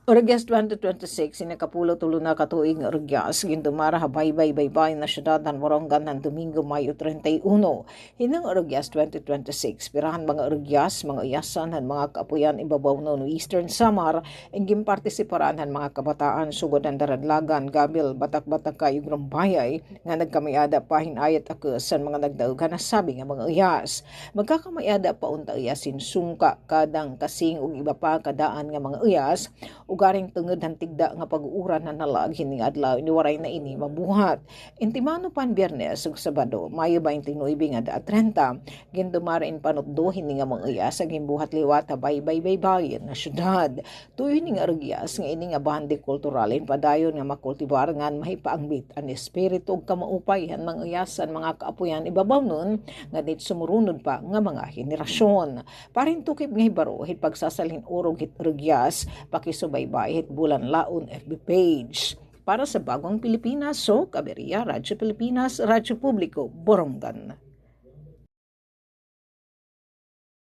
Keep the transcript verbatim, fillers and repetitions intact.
Urugyas twenty twenty-six, ini kapulo tulo na ka tuig nga Urugyas, gindumara ha Baybay, Baybayon nga syudad han Borongan han Domingo, Mayo treinta y uno. Hining Urugyas twenty twenty-six, pirahan mga Urugyas, mga uyasan han mga kaapuyan ibabaw han Western Samar, in ginpartisiparan han mga kabataan sugod han Daradlagan, Gabil, Batak-Batakay ug Rumbayay, nga nagkamay-ada pa hin ayat akus han mga nagdaog han nasabi nga mga uyas. Magkakamay-ada pa unta uyas hin sungka, kadang, kasing ug iba pa kadaan nga mga uyas, ugaring tungod han tigda nga pag-uuran han halag hining adlaw, ini waray na ini mabuhat. Intimano pa hin Biyernes ug Sabado, Mayo twenty-nine ngada treinta, gindumara in panutdo hini nga mga uyas nga ginbuhat liwat ha Baybay, Baybayon nga syudad. Tuyo ini nga Urugyas nga ini nga bahandi kultural in padayon nga makultibar ngan mahipaangbit an espiritu ug kamaupay han mga uyas han mga kaapuyan ibabawnon ngan it sumurunod pa nga mga henerasyon. Para hin tukib nga hibaro hit pagsasalin-urog hit Urugyas, pakisubaybay hit Bulan Laon F B page. Para sa Bagong Pilipinas, Sok Aberia, Radyo Pilipinas, Radyo Publiko, Borongan.